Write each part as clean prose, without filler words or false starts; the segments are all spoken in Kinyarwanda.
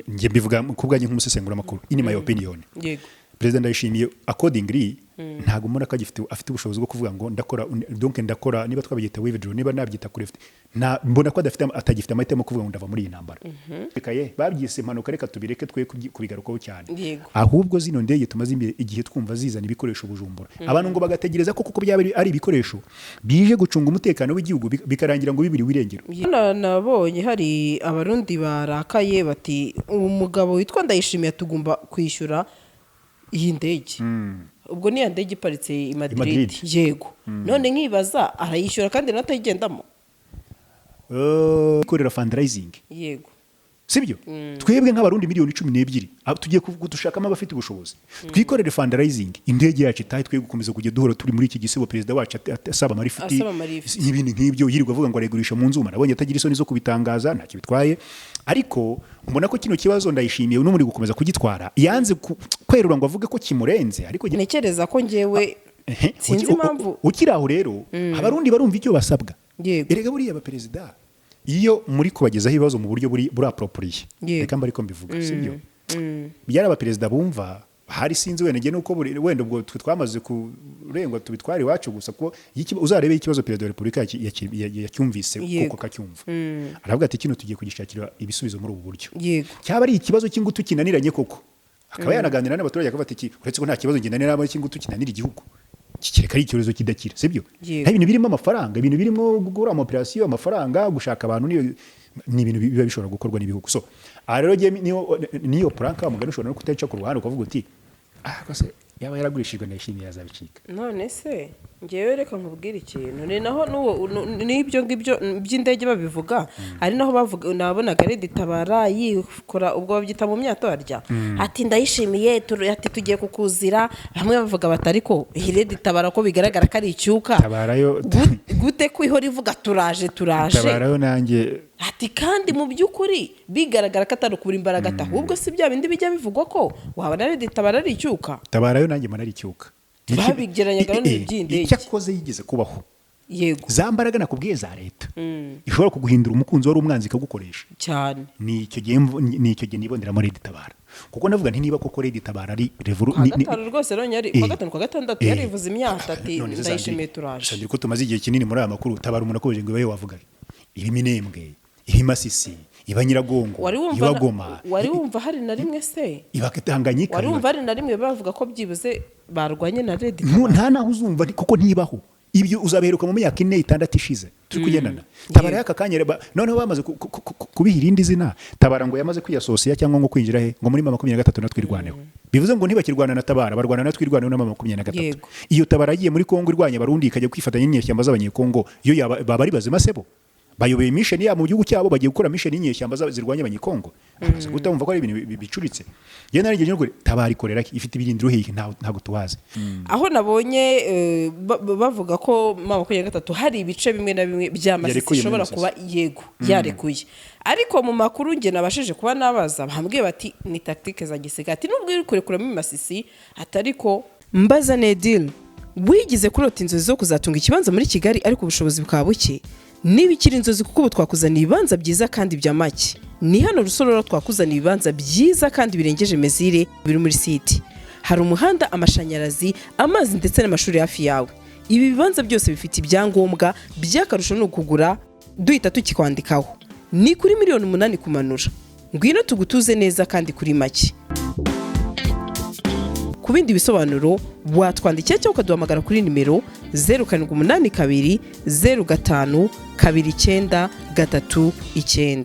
Njye mbivuga ku bwanjye nk'umusesenguramakuru, in my opinion, Perezida Ndayishimiye, accordingly, ntabwo mbona ko agifite, afite ubushobozi bwo kuvuga ngo ndakora, donc ndakora, niba twabyita withdraw, niba nabyita kurefte, nta mbona ko adafite, atagifite amahitamo yo kuvuga ngo ndava muri iyi ntambara. Reka ye, babyise impanuka, reka tubireke, twe kubigarukaho cyane. Ahubwo zino ndege tumaze igihe twumva zizana ibikoresho Bujumbura, abantu ngo bagategereza ko kuko byaba ari ibikoresho bije gucunga umutekano w'igihugu, bikarangira ngo bibiri wirengero. Nabonye hari Abarundi barakaye bati: "Umugabo witwa Ndayishimiye tugomba kwishyura iyi ndege." Ubwo niya ndege iparitse i Madrid. Madrid. Yego, none nkibaza, arayishyura kandi natayigendamo? Ikorera fundraising. Sibyo? Twebwe nk'Abarundi miliyoni 12, tugiye dushakamo abafite ubushobozi, twikorere fundraising, indege yacu itahe, twe gukomeza kujya duhora turi muri iki gisibo, perezida wacu asaba amarifiti Asaba amarifiti. n'ibindi nk'ibyo, yirirwa avuga ngo aregurisha mu nzuma. Nabonye atagira isoni zo kubitangaza, ntacyo bitwaye, ariko mbona ko kino kibazo Ndayishimiye n'umuri gukomeza kugitwara, yanze kwerura ngo avuge ko kimurenze, ariko Ntekereza ko ngewe sinzi impamvu. Ukiri aho rero, Abarundi barumva icyo basabwa. Erega buriya abaperezida, iyo muri kubagezaho ibibazo mu buryo buri approprié, reka mba ariko mbivuga, sibyo? Byari abaperezida bumva hari, sinzi, wenda njye nuko wenda ubwo twe twamaze kurengwa tubitwara iwacu gusa, ko iyo uzarebe ikibazo perezida wa repubulika yacyumvise kuko akacyumva, aravuga ati: "Kino tugiye kugishakira ibisubizo muri ubu buryo." Cyaba ari ikibazo cy'ingutu kinaniranye koko, akaba yanaganira n'abaturage, akavuga ati: "Uretse ko nta kibazo ngendanira cy'ingutu kinanira igihugu, kereka ari icyorezo kidakira," sibyo? Yego. Nta bintu birimo amafaranga, ibintu birimo gukora ama operation, amafaranga, gushaka abantu, ni ibintu biba bishobora gukorwa n'ibihugu. So aha rero njye niyo planka wa mugani ushobora no kutayica ku ruhande, ukavuga uti: "Ah, kose yaba yaragurishijwe, Ndayishimiye yazabicika." None se ngewe reka nkubwire ikintu, ni naho n'uwo n'ibyo ngibyo by'indege babivuga, ari naho bavuga, nabonaga RED Tabara yikora, ubwo babyita mu myato harya, ati: "Ndayishimiye, ati tugiye kukuzira." Bamwe bavuga bati: "Ariko iyi RED Tabara ko bigaragara ko ari icyuka, Tabarayo. Gute ko ihora ivuga turaje, turaje?" Tabarayo nanjye. Ati kandi mu by'ukuri bigaragara ko atari ukubura imbaraga, ati ahubwo si bya bindi bijya bivugwa ko wabona RED Tabara ari icyuka? Tabarayo nanjye mbona ari icyuka. Babigereranyaga n'iby'indege. Icyakoze yigeze kubaho. Za mbaraga nakubwiye za leta ishobora kuguhindura umukunzi wari umwanzi ikagukoresha. Ni icyo gihe ni icyo gihe niboneramo RED Tabara, kuko navuga nti niba koko RED Tabara ari Kwa gatanu rwose rero yari kwa gatanu, kwa gatandatu, yarivuze imyaka ati: None se "Ndayishimiye, Sandrine, turaje." Sandrine, ko tumaze igihe kinini muri aya makuru, Tabara umuntu akomeje ngo ibaye wavuga iba Minembwe, iba Masisi, iba Nyiragongo, Wari wumva iba Goma, wari wumva hari na rimwe se iba Tanganyika? Wari wumva hari na rimwe bavuga ko byibuze barwanye na RED? Nta naho uzumva, kuko ntibaho. Ibyo uzabiheruka mu myaka 4, 6 ishize turi kugendana. Tabara y'aka kanya noneho bamaze kubiha irindi zina, Tabara ngo yamaze kwiyasosiya cyangwa ngo kwinjira he, ngo muri M23 na Twirwaneho. Bivuze ngo ntibakirwana na Tabara, barwana na Twirwaneho na M23. Iyo Tabara yagiye muri Kongo irwanya Abarundi, ikajya kwifatanya n'inyeshyamba z'Abanyekongo, iyo baba ari bazima sebo bayobeye mission yabo mu gihugu cyabo, bagiye gukora mission y'inyeshyamba zirwanya Abanyekongo, bamaze guhita bumva ko ari ibintu bicuritse. Yewe narigeze no kure, Tabara ikorera ki? Ifite ibirindiro hehe? Ntabwo tubazi. Aho nabonye bavuga ko M23 hari ibice bimwe na bimwe bya Masisi Yarekuye muri ishobora Masisi. kuba, yego, yarekuye, ariko mu makuru nge nabashije kuba nabaza, bambwiye bati ni tactique za gisirikare, ati nubwo iri kurekuramo Masisi, ati ariko mbaza Nedil, wigize kurota inzozi zo kuzatunga ikibanza muri Kigali ariko ubushobozi bukaba buke, niba ikiri inzozi, kuko ubu twakuzaniye ibibanza byiza kandi bya make. Ni hano Rusororo, twakuzaniye ibibanza byiza kandi birengeje mesure, biri muri site, hari umuhanda, amashanyarazi, amazi ndetse n'amashuri hafi yawe. Ibi bibanza byose bifite ibyangombwa by'akarusho, ni ukugura duhita tukikwandikaho. Ni kuri miliyoni 8 kumanura. Ngwino tugutuze neza kandi kuri make. Ku bindi bisobanuro watwandikira cyangwa ukaduhamagara kuri nimero 0782 05 29 39.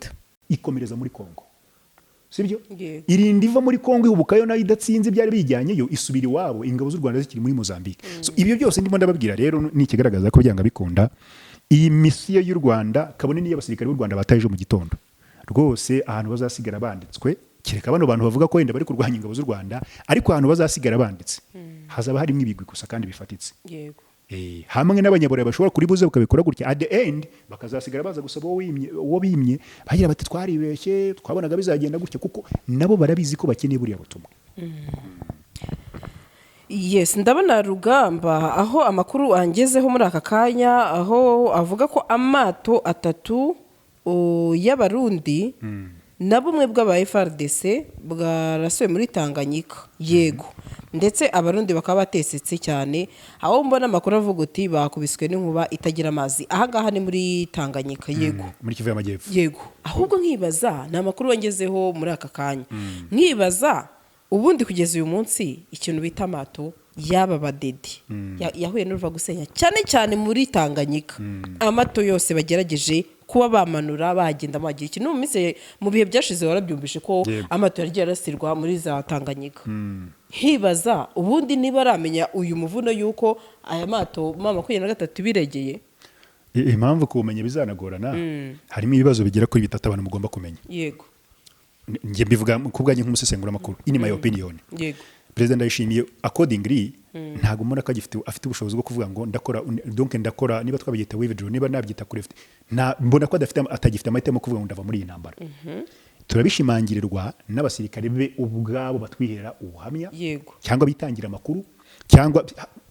Ikomereza muri Kongo, sibyo? Yego. Irinda iva muri Kongo ihubukayo nayo idatsinze byari bijyanyeyo, isubira iwabo ingabo z'u Rwanda zikiri muri Mozambique. So ibyo byose ndimo ndababwira rero ni ikigaragaza ko byanga bikunda iyi misiyo y'u Rwanda, kabone n'iyo abasirikare b'u Rwanda bataje mu gitondo rwose, ahantu bazasigara banditswe, kereka bano bantu bavuga ko wenda bari kurwanya ingabo z'u Rwanda, ariko ahantu bazasigara banditse hazaba harimo ibigwi gusa kandi bifatitse. Hamwe n'Abanyaburayi bashobora kuribuze bakabikora gutya, at the end bakazasigara baza gusaba uwo bimye, bagira bati: "Twaribeshye, twabonaga bizagenda gutya," kuko nabo barabizi ko bakeneye buriya butumwa. Yes, ndabona Rugamba, aho amakuru angezeho muri aka kanya, aho avuga ko amato atatu y'Abarundi Na bumwe bw'aba FARDC bwarasuwe muri Tanganyika, yego, ndetse Abarundi bakaba batesetse cyane, aho mbona amakuru avuga uti bakubiswe n'inkuba itagira amazi. Ahangaha ni muri Tanganyika, yego. Muri Kivu y'Amajyepfo. Yego. Ahubwo nkibaza, ni amakuru wangezeho muri aka kanya, nkibaza ubundi kugeza uyu munsi ikintu bita amato y'aba badede yahuye n'uruva gusenya, cyane cyane muri Tanganyika. Amato yose bagerageje kuba bamanura, bagenda bagira ikintu mu minsi, mu bihe byashize warabyumvishe ko amato yagiye arasirwa muri za Tanganyika. Nkibaza ubundi niba aramenya uyu muvuno y'uko aya mato M23 biregeye. Impamvu kuwumenya bizanagorana, harimo ibibazo bigera kuri bitatu abantu mugomba kumenya. Njye mbivuga ku bwanjye nk'umusesenguramakuru, in my opinion. Perezida Ndayishimiye, accordingly, ntabwo mbona ko agifite, afite ubushobozi bwo kuvuga ngo ndakora, donc ndakora, niba twabyita withdraw, niba nabyita kurefte, nta mbona ko adafite, atagifite amahitamo yo kuvuga ngo ndava muri iyi ntambara. Turabishimangirirwa n'abasirikare be ubwabo batwihera ubuhamya, cyangwa bitangira amakuru, cyangwa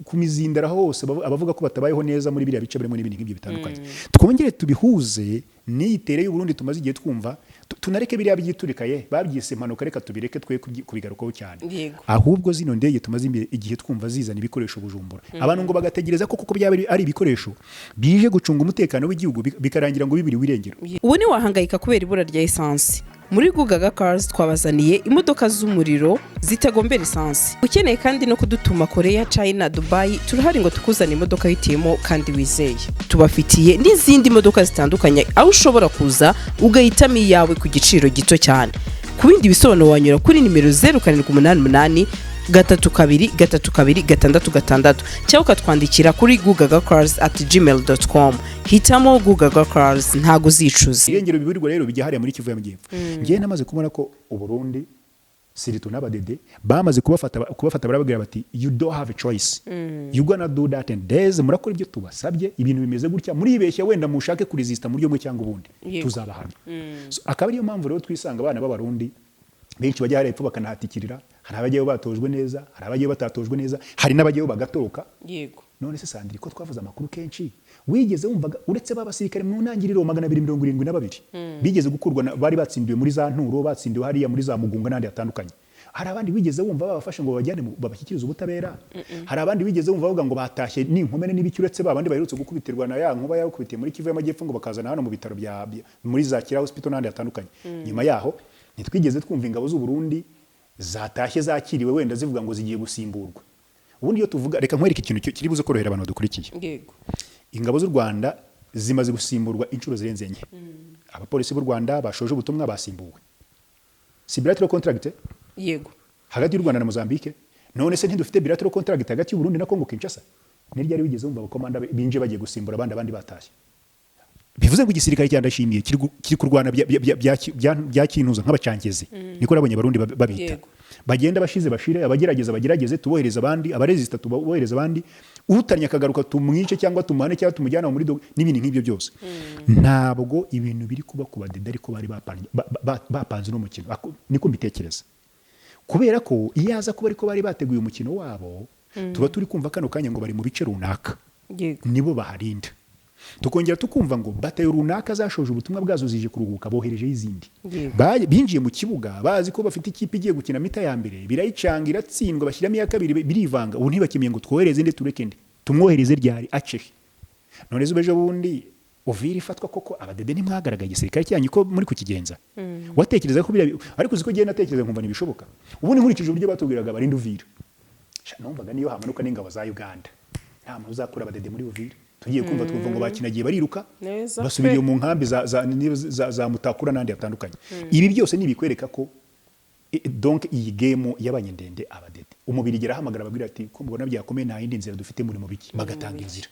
ku mizindara hose abavuga ko batabayeho neza muri biriya bice barimo n'ibindi nk'ibyo bitandukanye. Twongere tubihuze n'iyi tere y'u Burundi tumaze igihe twumva, tunareke biriya byiturikaye babyise impanuka, reka tubireke twe kubigarukaho cyane. Ahubwo zino ndege tumaze igihe twumva zizana ibikoresho Bujumbura, abantu ngo bagategereza ko kuko byaba ari ibikoresho bije gucunga umutekano w'igihugu, bikarangira ngo bibiri wirengero. Ubu ntiwahangayika kubera ibura rya esansi. Muri Gugaga Cars twabazaniye imodoka z'umuriro zitagombera esansi. Ukeneye kandi no kudutuma Korea, China, Dubai, turahari ngo tukuzane imodoka yitiyemo kandi wizeye. Tubafitiye n'izindi modoka zitandukanye, aho ushobora kuza ugahitamo iyawe ku giciro gito cyane. Ku bindi bisobanuro wanyura kuri nimero 0788323266 cyangwa ukatwandikira kuri gugagacars@gmail.com. Hitamo Gugaga Cars, ntago uzicuza. Irengero biburirwa rero bijya hariya muri Kivu y'Amajyepfo. Ngewe namaze kubona ko Uburundi, surtout n'abadede, bamaze kubafata barababwira bati: "You don't have a choice, you gonna do that and this, murakora ibyo tubasabye. Ibintu bimeze gutya, muribeshya wenda mushake kuresista mu buryo bumwe cyangwa ubundi, tuzabahana." So, akaba ariyo mpamvu rero twisanga abana b'Abarundi benshi bajya hariya epfo bakanahatikirira. Hari abajyayo batojwe neza, hari abajyayo batatojwe neza, hari n'abajyayo bagatoroka. None se Sandri, ko twavuze amakuru kenshi, wigeze wumvaga uretse ba basirikare mu ntangiriro 272 bigeze gukurwa bari batsindiwe muri za Nturo, batsindiwe hariya muri za Mugunga n'ahandi hatandukanye, hari abandi wigeze wumva babafashe ngo babajyane babashyikirize ubutabera? Hari abandi wigeze wumva bavuga ngo batashye n'inkomere n'ibiki, uretse ba bandi baherutse gukubitirwa na ya nkuba yakubitiye muri Kivu y'Amajyepfo ngo bakazana hano mu bitaro muri za Kira Hospital n'ahandi hatandukanye? Nyuma yaho ntitwigeze twumva ingabo z'u Burundi zatashye, zakiriwe, wenda zivuga ngo zigiye gusimburwa. Ubundi iyo tuvuga, reka nkwereke ikintu kiri buze korohera abantu badukurikiye. Ingabo z'u Rwanda zimaze gusimburwa inshuro zirenze enye. Abapolisi b'u Rwanda bashoje ubutumwa basimbuwe, si bilateral contract hagati y'u Rwanda na Mozambique? None se ntidufite bilateral contract hagati y'u Burundi na Congo Kinshasa? Ni ryari wigeze wumva abakomanda binje bagiye gusimbura abandi batashye? Bivuze ngo igisirikare cya Ndashimiye kiri kurwana bya kintuza nk'abacangezi, niko nabonye Abarundi babita. Bagenda bashize bashire, abagerageza bagerageze, tubohereza abandi, abaresista tubohereza abandi, utanye akagaruka tumwice cyangwa tumuhane cyangwa tumujyane muri n'ibindi nk'ibyo byose. Ntabwo ibintu biri kuba ku badede ariko bari bapanze uno mukino. Niko mbitekereza, kubera ko iyo aza kuba ariko bari bateguye umukino wabo, tuba turi kumva kano kanya ngo bari mu bice runaka, nibo baharinda, tukongera tukumva ngo batayo runaka zashoje ubutumwa bwazo zije kuruhuka, boherejeho izindi. Binjiye mu kibuga bazi ko bafite ikipe igiye gukina mi-temps ya mbere, birayicanga, iratsindwa, bashyiramo iya kabiri, birivanga. Ubu ntibakimiye ngo twohereze inde, tureke inde, tumwohereze ryari, acehe? None se ejo bundi Uvira ifatwa koko, abadede ntimwagaragaye? Igisirikare cyanyu ko muri kukigenza, watekereza ko biriya, ariko uzi ko ngiye natekereza nkumva ntibishoboka. Ubundi nkurikije uburyo batubwiraga barinda Uvira, sha, numvaga niyo hamanuka n'ingabo za Uganda nta muntu uzakura abadede muri Uvira. Tugiye kumva twumva ngo bakinagiye bariruka, Neza basubiriye pe. mu nkambi za Mutakura n'ahandi hatandukanye. Ibi byose ni ibikwereka ko donc iyi game yabanye ndende. Abadede umubiri igera ahamagara, ababwira ati: "Ko mubona byakomeye, nta yindi nzira dufite, muri mu biki?" Bagatanga inzira.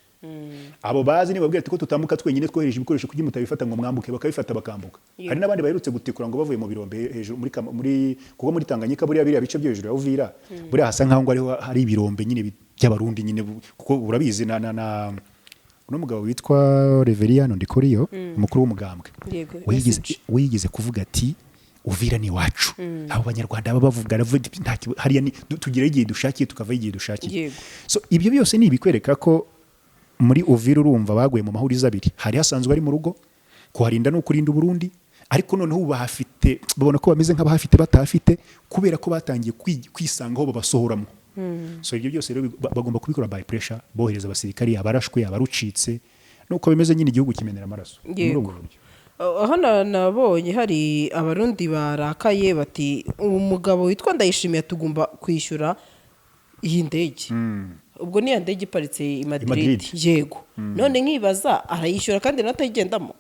Abo bazi nibabwira ati: "Ko tutambuka twenyine, twohereje ibikoresho, kuki mutabifata ngo mwambuke?" Bakabifata bakambuka. Hari n'abandi baherutse gutikura ngo bavuye mu birombe hejuru muri kuko muri Tanganyika buriya biriya bice byo hejuru ya Uvira, buriya hasa nkaho ngo ariho hari ibirombe nyine by'Abarundi nyine, kuko urabizi na uno mugabo witwa Reveriyano Ndikuriyo, umukuru w'umugambwe, SG. we yigeze kuvuga ati: "Uvira ni iwacu." Abo Banyarwanda baba bavuga, aravuga ati, hariya ni tugeraho igihe dushakiye, tukavaho igihe dushakiye. So ibyo byose ni ibikwereka ko muri Uvira, urumva, baguye mu mahurizo abiri. Hari hasanzwe ari mu rugo, kuharinda ni ukurinda Uburundi. Ariko noneho ubu bahafite, babona ko bameze nk'abahafite batahafite, kubera ko batangiye kwisangaho babasohoramo. So ibyo byose rero bagomba kubikora by pressure, bohereza abasirikari, abarashwe, abarucitse, nuko bimeze nyine, igihugu kimenera amaraso muri ubwo buryo. Aho nabonye hari Abarundi barakaye, bati umugabo witwa Ndayishimiye tugomba kwishyura iyi ndege. Ubwo niya ndege iparitse i Madrid. Madrid. Yego, none nkibaza, arayishyura kandi natayigendamo?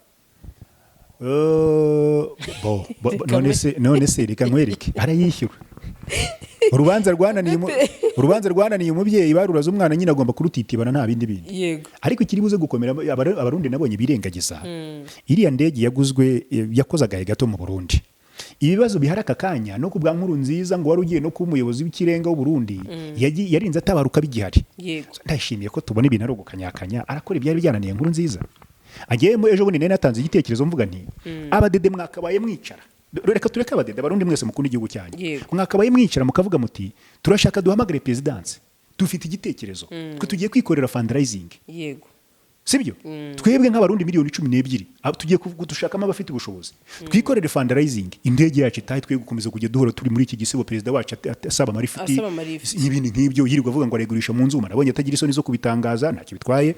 Bo, none se reka nkwereke, arayishyura. Urubanza rwananiye umubyeyi baruraza umwana nyine, agomba kurutitibana, nta bindi bindi. Ariko ikiri buze gukomera, Abarundi nabonye birengagiza iriya ndege yaguzwe, yakoze agahe gato mu Burundi. Ibibazo bihari aka kanya no ku bwa nkuru nziza ngo wari ugiye no kuba umuyobozi w'ikirenga w'u Burundi, yarinze atabaruka bigihari. Ndashimiye ko tubona ibintu ari ugukanyakanya, arakora ibyari byananiye nkuru nziza. Agiyemo ejo bundi nari natanze igitekerezo mvuga nti abadede mwakabaye mwicara, reka tureke abadede, Abarundi mwese mukunda igihugu cyanyu, mwakabaye mwicara mukavuga muti turashaka duhamagare perezidansi, dufite igitekerezo, twe tugiye kwikorera fundraising. Sibyo? Twebwe nk'Abarundi miliyoni 12, tugiye dushakamo abafite ubushobozi, twikorere fundraising, indege yacu itahe, twe gukomeza kujya duhora turi muri iki gisibo, perezida wacu asaba amarifiti Asaba amarifiti. n'ibindi nk'ibyo, yirirwa avuga ngo aregurisha mu nzuma. Nabonye atagira isoni zo kubitangaza, ntacyo bitwaye,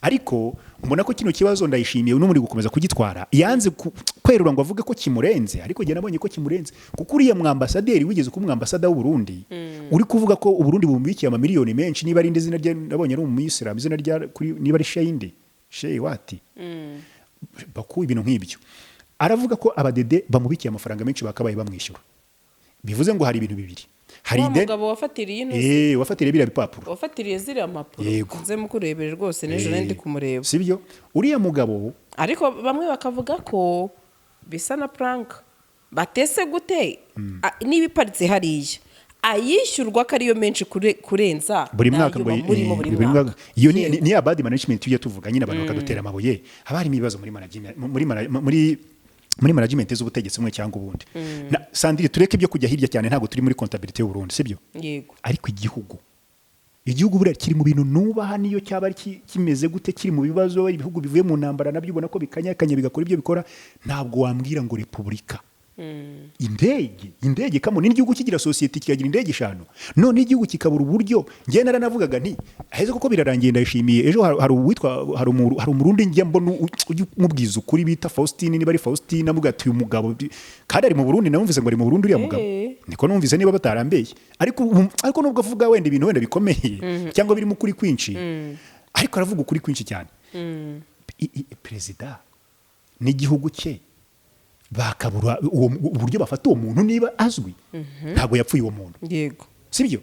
ariko mbona ko kino kibazo Ndayishimiye n'umuri gukomeza kugitwara, yanze kwerura ngo avuge ko kimurenze, ariko njye nabonye ko kimurenze, kuko uriya mwambasaderi wigeze kuba umwambasada w'u Burundi uri kuvuga ko u Burundi bumubikiye amamiliyoni menshi, niba ari indi zina rye nabonye ari umuyisilamu, izina rya kuri niba ari Sheyindi Sheyi wati baku, ibintu nk'ibyo, aravuga ko abadede bamubikiye amafaranga menshi bakabaye bamwishyura. Bivuze ngo hari ibintu bibiri, hari Wa ideni mugabo wafatiriye ino wafatiriye biriya bipapuro. Wafatiriye ziriya mpapuro. Yego. Nze mukurebere rwose, n'ejo nari ndi kumureba. Sibyo? Uriya mugabo. Ariko bamwe bakavuga ko bisa na prank, batese gute? Niba iparitse hariya, ayishyurwa ko ariyo menshi kurenza buri mwaka n'ayo ngo bamurimo buri buri mwaka. mwaka. Iyo ni ya bad management tujya tuvuga nyine, abantu bakadutera amabuye. Haba harimo ibibazo muri management, muri management z'ubutegetsi bumwe cyangwa ubundi. Na Sandrine, tureke ibyo kujya hirya cyane, ntabwo turi muri comptabilité y'u Burundi, sibyo? Yego. Ariko igihugu buriya kiri mu bintu nubaha, niyo cyaba ari kimeze gute, kiri mu bibazo, ibihugu bivuye mu ntambara nabyo ubona ko bikanyakanya bigakora ibyo bikora. Ntabwo wambwira ngo repubulika, indege kamwe n'igihugu kigira sosiyete kikagira indege eshanu, none igihugu kikabura uburyo. Njye naranavugaga nti aheze kuko birarangiye. Ndayishimiye ejo hari uwitwa hari Umurundi njya mbona ujya umubwiza ukuri bita Faustin, niba ari Faustin, amuga ati uyu mugabo kandi ari mu Burundi. Namumvise ngo ari mu Burundi uriya mugabo. Niko numvise, niba batarambeye, ariko nubwo avuga wenda ibintu wenda bikomeye cyangwa birimo ukuri kwinshi, ariko aravuga ukuri kwinshi cyane. Perezida n'igihugu cye bakabura uburyo bafata uwo muntu niba azwi, ntabwo yapfuye uwo muntu. Sibyo?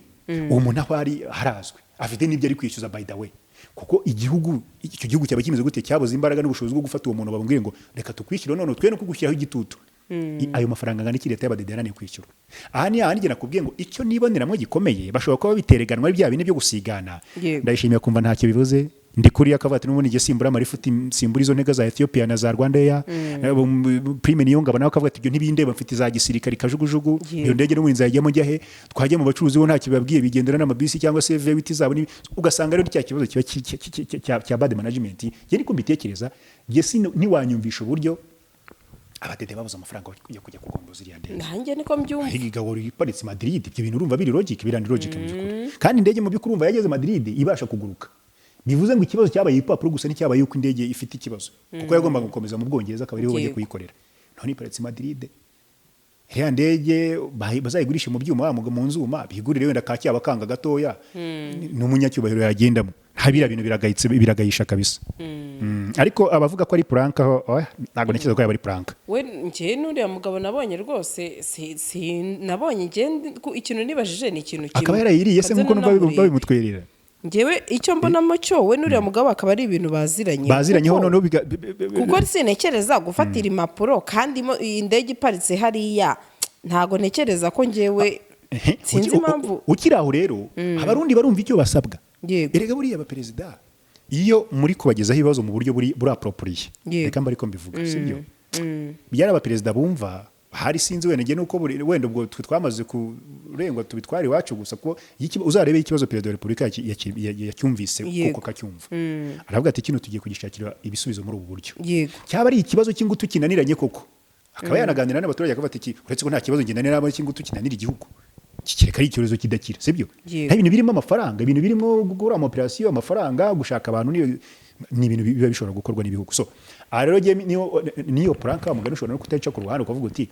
Uwo muntu aho ari harazwi, afite n'ibyo ari kwishyuza, by the way, kuko igihugu, icyo gihugu cyaba kimeze gute cyabuze imbaraga n'ubushobozi bwo gufata uwo muntu, bamubwire ngo reka tukwishyure, none twe no kugushyiraho igitutu? Ayo mafaranga angana iki leta y'abadede yananiwe kwishyura? Aha ni hahandi njye nakubwiye ngo icyo niboneramo gikomeye, bashobora kuba bitereganwa ari bya bindi byo gusigana. Ndayishimiye kumva ntacyo bivuze, ndi kuriya akavuga ati n'ubundi njye simbura amarifuti, simbura izo ntega za Ethiopia na za Rwanda Air. Prime Niyongabo nawe akavuga ati ibyo ntibindeba, mfite za gisirikare kajugujugu. Iyo ndege n'ubundi nzayijyamo njya he? Twajya mu bacuruzi bo ntacyo babwiye, bigendera n'amabisi cyangwa se V8 zabo ugasanga rero cya kibazo kiba cya bad management. Njye niko mbitekereza, njye ntiwanyumvisha uburyo abadede babuze amafaranga yo kujya kugomboza iriya ndege. Nanjye niko mbyumva. Igabo iparitse Madrid, ibyo bintu urumva biri logic, birandi logic mu by'ukuri. Kandi indege mu by'ukuri urumva yageze Madrid ibasha kuguruka, bivuze ngo ikibazo cyabaye ibipapuro gusa, nticyabaye yuko indege ifite ikibazo, kuko yagombaga gukomeza mu Bwongereza akaba ariho bajya kuyikorera. None iparitse Madrid, iriya ndege bazayigurishe mu byuma, mu nzuma, bigurire wenda ka cyaba kanga gatoya n'umunyacyubahiro yagendamo. Nta biriya bintu biragayitse, biragayisha kabisa. Ariko abavuga ko ari prank ho, oya, ntabwo ntekereza ko yaba ari prank. We njye n'uriya mugabo nabonye rwose, si nabonye njye ikintu nibajije ni ikintu kimwe. Akaba yarayiriye se Kanze nk'uko numva nanamurebe. babimutwerera? Njyewe icyo mbonamo cyo, we n'uriya mugabo akaba ari ibintu baziranye. Baziranyeho noneho biga- bi- bi- bi- Kuko sintekereza gufatira impapuro kandi iyi ndege iparitse hariya, ntabwo ntekereza ko njyewe sinzi impamvu. Ukiri aho rero, Abarundi barumva icyo basabwa. Erega buriya abaperezida, iyo muri kubagezaho ibibazo mu buryo buri approprié, reka mba ariko mbivuga, sibyo? Byari abaperezida bumva hari, sinzi wenda njye nuko wenda ubwo twe twamaze kurengwa tubitwara iwacu gusa, ko iyo uzarebe ikibazo perezida wa repubulika yacyumvise koko akacyumva, aravuga ati kino tugiye kugishakira ibisubizo muri ubu buryo. Cyaba ari ikibazo cy'ingutu kinaniranye koko. Akaba yanaganira n'abaturage, akavuga ati: "Iki, uretse ko nta kibazo ngendana n'abo, iki ngutu kinanira igihugu, kereka ari icyorezo kidakira, sibyo?" Yego. Nta bintu birimo amafaranga, ibintu birimo gukora ama operation, amafaranga, gushaka abantu, ni ibintu biba bishobora gukorwa n'ibihugu. So aha rero jye niyo plan ka mugani ushobora no kutayica ku ruhande, ukavuga uti: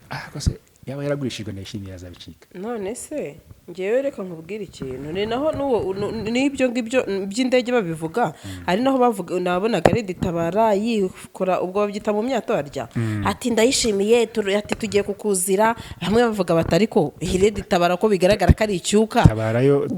"Ah, kose yaba yaragurishijwe, ndayishimiye, yazabicika." None se ngewe reka nkubwire ikintu, ni naho n'uwo n'ibyo ngibyo by'indege babivuga, ari naho bavuga, nabonaga RED Tabara yikora, ubwo babyita mu myato barya, ati: "Ndayishimiye, ati tugiye kukuzira." Bamwe bavuga bati: "Ariko iyi RED Tabara ko bigaragara ko ari icyuka, Tabarayo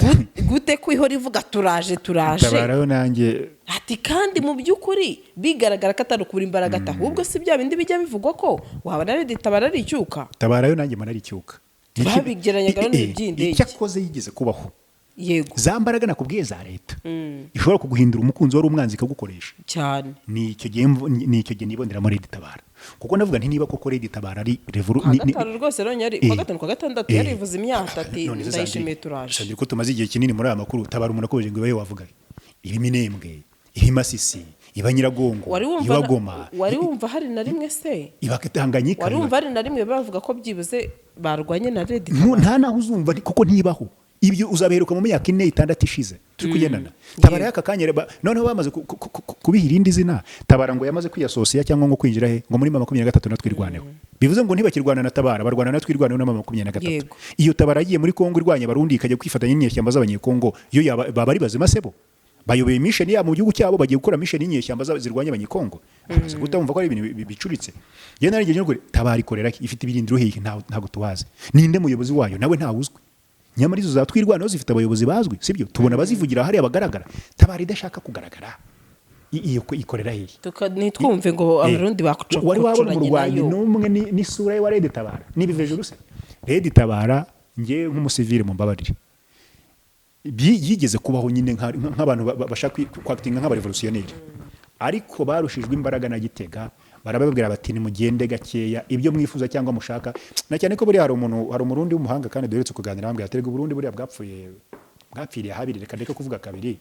gute ko ihora ivuga turaje, turaje?" Tabarayo nanjye. Ati kandi mu by'ukuri bigaragara ko atari ukubura imbaraga, ati ahubwo si bya bindi bijya bivugwa ko wabona RED Tabara ari icyuka. Tabarayo nanjye mbona ari icyuka. Babigereranyaga n'iby'indege. Icyakoze yigeze kubaho. Za mbaraga nakubwiye za leta ishobora kuguhindura umukunzi wari umwanzi, ikagukoresha. Cyane. Ni icyo gihe niboneramo RED Tabara, kuko navuga nti niba koko RED Tabara ari Kwa gatanu rwose rero yari kwa gatanu, kwa gatandatu, yarivuze imyaka ati: None se "Ndayishimiye, Sandrine, turaje." Sandrine, ko tumaze igihe kinini muri aya makuru, Tabara umuntu akomeje ngo ibaye, wavuga iba Iminembwe, iba Masisi, iba Nyiragongo, Wari wumva iba Goma, wari wumva hari na rimwe se iba Tanganyika? Wari wumva hari na rimwe bavuga ko byibuze barwanye na RED? Nta naho uzumva, kuko ntibaho. Ibyo uzabiheruka mu myaka 4, 6 ishize turi kugendana. Tabara y'aka kanya noneho bamaze kubiha irindi zina. Tabara ngo yamaze kwiyasosiya cyangwa ngo kwinjira he, ngo muri M23 na Twirwaneho. Bivuze ngo ntibakirwana na Tabara, barwana na Twirwaneho na M23. Iyo Tabara yagiye muri Kongo irwanya Abarundi, ikajya kwifatanya n'inyeshyamba z'Abanyekongo, iyo baba ari bazima sebo bayoboye mission yabo mu gihugu cyabo, bagiye gukora mission y'inyeshyamba zirwanya Abanyekongo? Amaze guta wumva ko ari ibintu bicuritse. Njye narigejeje ngo Tabara ikorera he? Ifite ibirindiro hehe? Ntabwo tubazi. Ninde muyobozi wayo? Nawe ntawuzwi. Nyamara izo za Twirwaneho zifite abayobozi bazwi, sibyo? Tubona abazivugira hariya bagaragara. Tabara idashaka kugaragara, iyo ikorera hehe? Ntitwumve ngo Abarundi Wari wabona bakocoranye umurwanyi nayo. n'umwe n'isura ye wa RED Tabara nibiva hejuru se? RED Tabara, njye nk'umusivile, mumbabarire, yigeze kubaho nyine nk'abantu bashaka kwakitinga nk'abarevolutionnaire, ariko barushijwe imbaraga na Gitega. Barababwira bati: "Nimugende gakeya, ibyo mwifuza cyangwa mushaka." Na cyane ko buriya hari umuntu, hari Umurundi w'umuhanga kandi duherutse kuganira, ambwira ati: "Erega Uburundi buriya bwapfuye, bwapfiriye habiri." Reka ndeke kuvuga kabiri.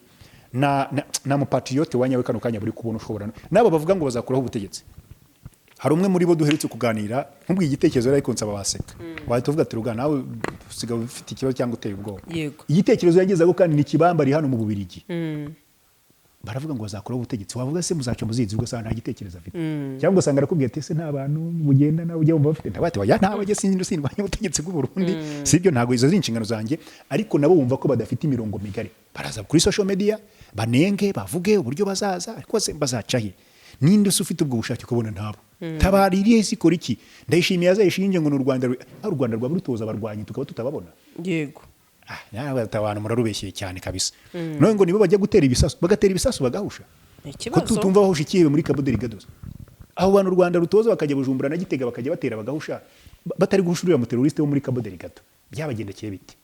Na mupatriote wanyawe kano kanya buri kubona ushobora nabo bavuga ngo bazakuraho ubutegetsi. Hari umwe muri bo duherutse kuganira, nkubwiye igitekerezo ariko nsaba waseka, wahita uvuga ati: "Ruga, nawe usigaye ufite ikibazo cyangwa uteye ubwoba." Igitekerezo yagezaho kandi ni kibamba ari hano mu Bubirigi. Baravuga ngo bazakuraho ubutegetsi, wavuga se muzaca muzinzi, ugasanga nta gitekerezo afite, cyangwa ugasanga arakubwiye ati: "Ese nta bantu mugendana ujya wumva bafite?" Ndavuga ati: "Oya, ntawe jye sindwanya ubutegetsi bw'u Burundi, sibyo, ntabwo izo ari inshingano zanjye." Ariko nabo bumva ko badafite imirongo migari, baraza kuri social media banenge, bavuge uburyo bazaza, ariko se bazaca he? Ninde se ufite ubwo bushake? Ukabona ntabo. Tabara irihe se? Ikora iki? Ndayishimiye azayishinge ngo ni u Rwanda, ah, u Rwanda rwaba rutoza abarwanyi tukaba tutababona? Ah, nawe abantu murarubeshyeye cyane kabisa. None ngo nibo bajya gutera ibisasu, bagatera ibisasu bagahusha? Ni Ko ikibazo. tutumva bahusha ikihebe muri Cabo Delgado? Aho bantu u Rwanda rutoza bakajya Bujumbura na Gitega, bakajya batera bagahusha, batari guhusha uriya muteroriste wo muri Cabo Delgado, byabagendekeye bite?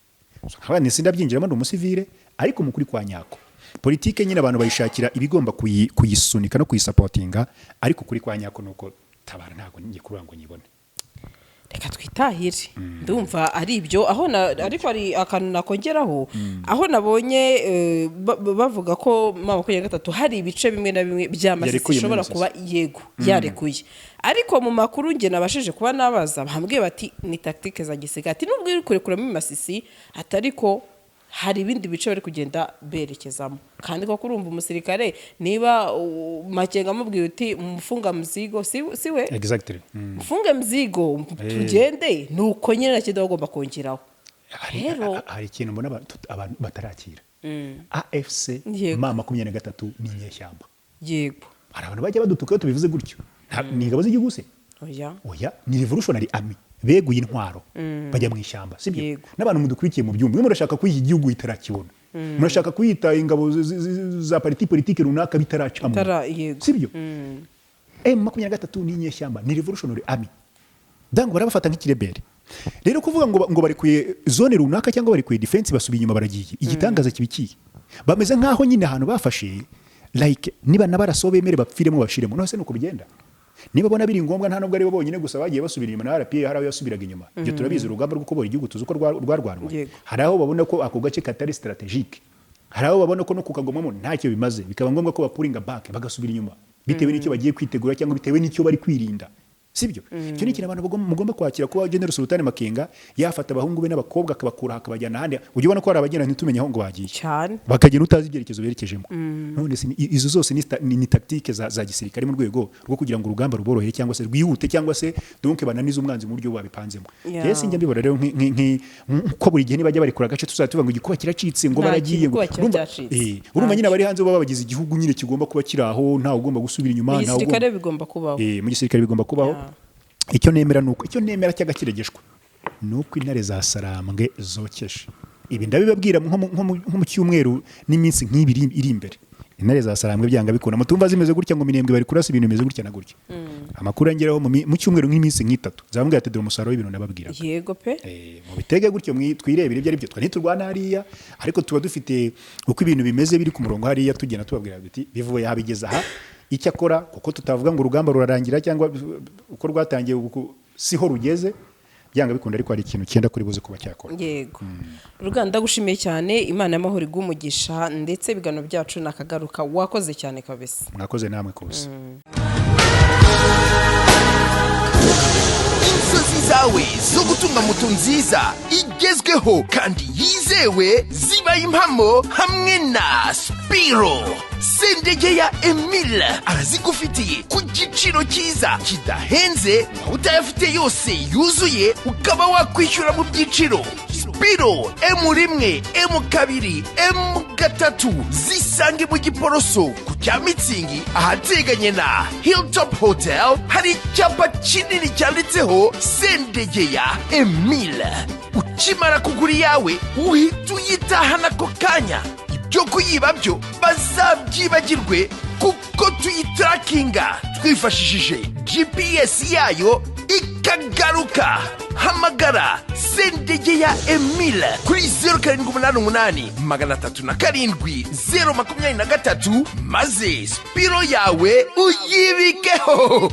So, nkaba sindabyinjiramo, ndi umusivile, ariko mu kuri kwa nyako, politike nyine abantu bayishakira ibigomba kuyisunika no kuyisapotinga, ariko kuri kwa nyako nuko Tabara ntabwo ngiye kuvuga ngo nyibone. Reka twitahire, ndumva ari ibyo aho na, ariko hari akantu nakongeraho aho nabonye bavuga ko M23 hari ibice bimwe na bimwe bya Masisi Yarekuye muri ishobora Masisi. kuba yego yarekuye, ariko mu makuru nge nabashije kuba nabaza, bambwiye bati ni tactique za gisirikare, ati nubwo iri kurekuramo Masisi, ati ariko hari ibindi bice bari kugenda berekezamo. Kandi koko urumva umusirikare niba Makenga amubwiye uti: "Mufunga mzigo," si we? Exactly. "Mfunge mzigo tugende," nuko nyine nakindi bagomba kongeraho. Rero Hari ikintu mbona abantu batarakira: AFC M23 ni inyeshyamba. Hari abantu bajya badutuka iyo tubivuze gutyo. Ni ingabo z'igihugu se? Oya. Oya, ni revolutionary army beguye intwaro bajya mu ishyamba, sibyo? Yego. N'abantu mudukurikiye mu byumba, mwe murashaka kuyiha igihugu itarakibona, murashaka kuyita ingabo za parti politique runaka bitaracamo. Yego. Sibyo? M23 ni inyeshyamba, ni revolutionary army, dango barabafata nk'ikirebere. Rero kuvuga ngo barekuye zone runaka cyangwa barekuye defense, basubiye inyuma, baragiye, igitangaza kibikiye, bameze nk'aho nyine ahantu bafashe, like niba nabaraso bemere bapfiremo bashiremo. None se nuko bigenda? Niba bona biri ngombwa, nta nubwo ari bo bonyine gusa bagiye basubira inyuma, na RPA hari aho yasubiraga inyuma. Ibyo turabizi, urugamba rwo kubohora igihugu tuzi uko rwarwanwe. Hari aho babona ko ako gace katari strategique, hari aho babona ko no kukagomamo ntacyo bimaze, bikaba ngombwa ko bapuringa back, bagasubira inyuma bitewe n'icyo bagiye kwitegura cyangwa bitewe n'icyo bari kwirinda. Sibyo? Icyo ni ikintu abantu mugomba kwakira, kuba General Sultan Makenga yafata abahungu be n'abakobwa akabakura akabajyana ahandi. Ujya ubona ko hari abagenda ntitumenye aho ngo bagiye. Cyane. Bakagenda utazi ibyerekezo berekejemo. None se izo zose ni tactique za gisirikare mu rwego rwo kugira ngo urugamba ruborohere cyangwa se rwihute, cyangwa se donc bananize umwanzi mu buryo babipanzemo. Rero sinjya mbibona rero nko buri gihe nibajya barekura agace tuzajya tuvuga ngo igikuba kiracitse, ngo Nta baragiye, ngo gikuba kiba cyacitse. Urumva nyine abari hanze baba bagize igihugu nyine kigomba kuba kiri aho, ntawe ugomba gusubira inyuma, Mu ntawe gisirikare bigomba kubaho. Mu gisirikare bigomba kubaho. Icyo nemera ni uko, icyo nemera cy'agakiregeshwa ni uko intare za Sarambwe zokeje. Ibi ndabibabwira nko mu cyumweru n'iminsi nk'ibiri iri imbere, intare za Sarambwe byanga bikunda. Mutumva zimeze gutya ngo Minembwe bari kurasa, ibintu bimeze gutya na gutya. Amakuru angeraho mu cyumweru nk'iminsi nk'itatu nzamubwira ati: "Dore umusaruro w'ibintu nababwira." Yego pe. Mubitege gutyo, twirebere ibyo ari byo. Twe ntiturwana hariya, ariko tuba dufite uko ibintu bimeze biri ku murongo hariya, tugenda tubabwira duti bivuye aha bigeze aha. Icyo akora, kuko tutavuga ngo urugamba rurarangira cyangwa uko rwatangiye siho rugeze, byanga bikunda, ariko hari ikintu cyenda kuri buze kuba cyakora. Yego Ruganda, ndagushimiye cyane. Imana y'amahoro iguhe umugisha, ndetse ibiganiro byacu nakagaruka. Wakoze cyane kabisa. Mwakoze namwe kose. Inzozi zawe zo gutunga moto nziza igezweho kandi yizewe zibaye impamo hamwe na Spiro. Sendege ya Emile arazigufitiye ku giciro cyiza kidahenze. Waba utayafite yose yuzuye, ukaba wakwishyura mu byiciro. Spiro M1, M2, M3 zisange mu Giporoso ku cya Mitsingi, ahateganye na Hilltop Hotel. Hari icyapa kinini cyanditseho Sendegeya Emile. Ukimara kugura iyawe uhita uyitahana ako kanya. Ibyo kuyiba byo bazabyibagirwe, kuko tuyitarakinga twifashishije GPS yayo ikagaruka. Hamagara Sendegeya Emile kuri 0788 307 023, maze Spiro yawe uyibikeho.